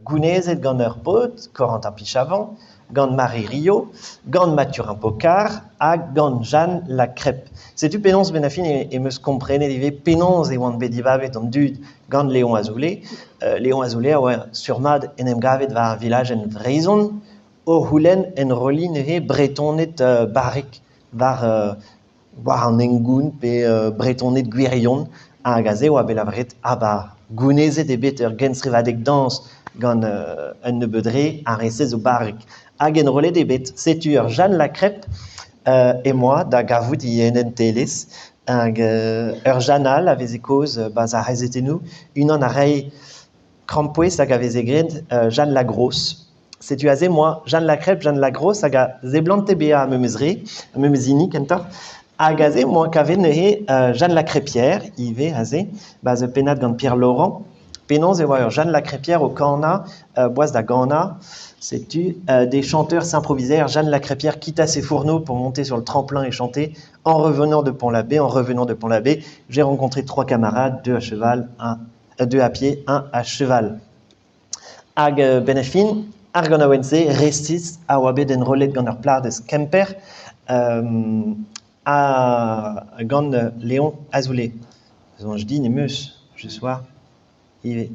Gounezet gant ur paotr, Corentin Pichavant, gant Marie Rio, gant Mathurin Pocard hag gant Jeanne Lacrêpe. Setu penaos 'benn ar fin em eus komprenet ivez penaos e oan bet dibabet an dud gant Léon Azoulay. Léon Azoulay a oa sur-mat en em gavet war ar vilajenn Vreizhon o c'houlenn enrolliñ neuze Bretoned barrek war war an hengoun pe Bretoned gwirion hag aze e oa bet lavaret ah ba gounezet eo bet ur genstrivadeg dañs gant un nebeud re, ar re-se zo barrek. Hag enrollet eo bet. Setu ur Jeanne Lacrêpe em boa da gavout ivez Telez hag ur Jeanne all a veze kaoz 'barzh ar c'hazetennoù, unan a rae krampouezh hag a veze graet Jeanne Lagrosse. Setu aze 'moa Jeanne Lacrêpe, Jeanne Lagrosse hag a seblante bezañ ar memes re, ar memes hini kentoc'h. Hag aze 'moa kavet neuze Jeanne Lacrêpière ivez aze, 'barzh ur pennad gant Pierre Laurent. Penaos e oa ur Jeanne Lacrêpière o kanañ, boas da ganañ. Setu des chanteurs s'improvisèrent. Jeanne Lacrêpière quitta ses fourneaux pour monter sur le tremplin et chanter en revenant de Pont-l'Abbé. En revenant de Pont-l'Abbé, j'ai rencontré trois camarades, deux à cheval, un, deux à pied, un à cheval. Hag 'benn ar fin, ar ganaouenn-se resis a oa bet enrollet gant ur plac'h deus Kemper ha gant Léon Azoulay. Soñj din em eus ce soir ivez.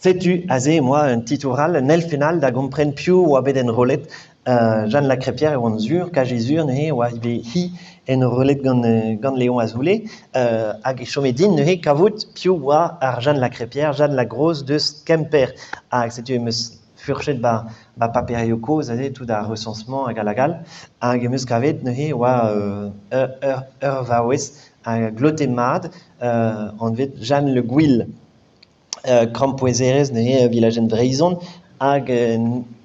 Setu aze em boa un titour all, un elfenn all da gompren piv oa bet enrollet. Jeanne Lacrêpière e oan sur, kazi sur neuze e oa ivez hi enrollet gant Léon Azoulay. Hag e chome din neuze kavout piv oa ar Jeanne Lacrêpière, Jeanne Lagrosse deus Kemper. Hag setu em eus furchet 'ba 'ba paperioù kozh aze, tout ar recensement hag all hag all. Hag em eus kavet neuze e oa ur vaouez a glote mat, anvet Jeanne Le Gouil. Krampouezherez neuze vilajenn Vreizhon hag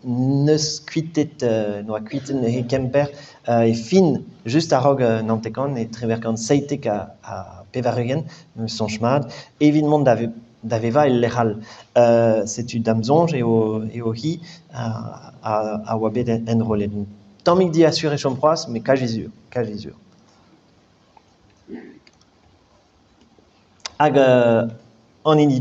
neus kuitet noa kuitet neuze Kemper e fin just a-raok an hanter-kant e treverkant 97 ha 80 'm eus soñj mat evit mont da da vevañ e lec'h all. Setu da'm soñj eo eo hi a oa bet enrollet. Un tammig diasur e chom c'hoazh met kazi sur, kazi sur. Hag an hini.